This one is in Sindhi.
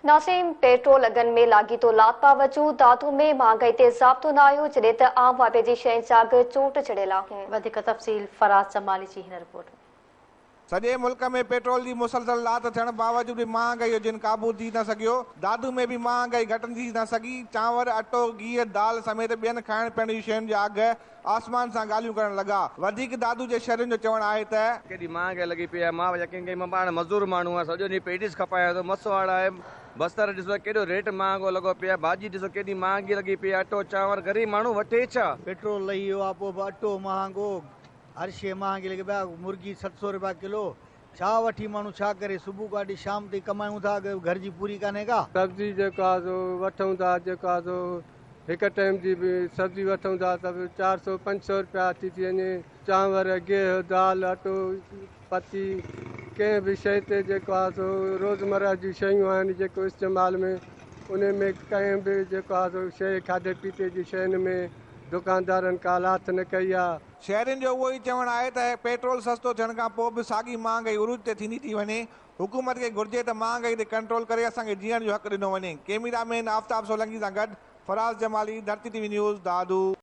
ناظرين پيٽرول اگهن ۾ لاڳيتو لاٿ باوجود دادو ۾ مهانگائي تي ضابطو نه آيو جڏهن ته عام واهپي جي شين جا اگهه چوٽ چڙهيل آهن. وڌيڪ تفصيل فراز جمالي جي هن رپورٽ ۾. سڄي ملڪ ۾ پيٽرول جي مسلسل لاٿ ٿيڻ باوجود به مهانگائي جو جن قابو ٿي نه سگهيو. دادو ۾ به مهانگائي گهٽجي نه سگهي. چانور، اٽو، گيهه، دال سميت ٻين کائڻ پيئڻ جون شين جا اگهه آسمان سان ڳالهيون ڪرڻ لڳا. وڌيڪ دادو جي شهرين جو چوڻ آهي ته. ڪيڏي مهانگائي لڳي پئي آهي مان يقين ڪيئي مان پاڻ مزدور ماڻهو آهيان سڄو ڏينهن پيڊيس کپايان ٿو مسواڙ آهي بصر ڏسو ته ڪيڏو ريٽ مهانگو لڳو پيو آهي ڀاڄي ڏسو ڪيڏي مهانگي لڳي پئي آهي اٽو چانور غريب ماڻهو وٺي ڇا. پيٽرول لهي ويو آهي پوء به اٽو مهانگو هر شيء مهانگي لڳي پئي آهي مرغي 700 رپيا ڪلو ڇا وٺي ماڻهو ڇا ڪري صبح کان وٺي شام تائين ڪمايون ٿا گهر جي پوري ڪانهي ڪا. سبزي جيڪو آهي سو وٺون ٿا جيڪو آهي سو هڪ ٽائيم جي به سبزي وٺون ٿا ته به 400 500 رپيا ٿي ٿي وڃي چانور گيهه دال اٽو پتي ڪنهن به شيء تي جيڪو آهي سو روزمره جون شيون آهن جيڪو استعمال ۾ ان ۾ ڪنهن به جيڪو آهي سو شيء کاڌي پيتي جي شين ۾ دڪاندارن ڪا لاٿ نه ڪئي آهي. شهرين جو اهو ئي چوڻ آهي ته پيٽرول سستو ٿيڻ کان پوء به ساڳي مهانگائي عروج تي ٿيندي ٿي وڃي حڪومت کي گهرجي ته مهانگائي تي ڪنٽرول ڪري اسان کي جيئڻ جو حق ڏنو وڃي. ڪئميرا مين آفتاب سولنگي سان گڏ Faraz Jamali, Dharti T V news, Dadu.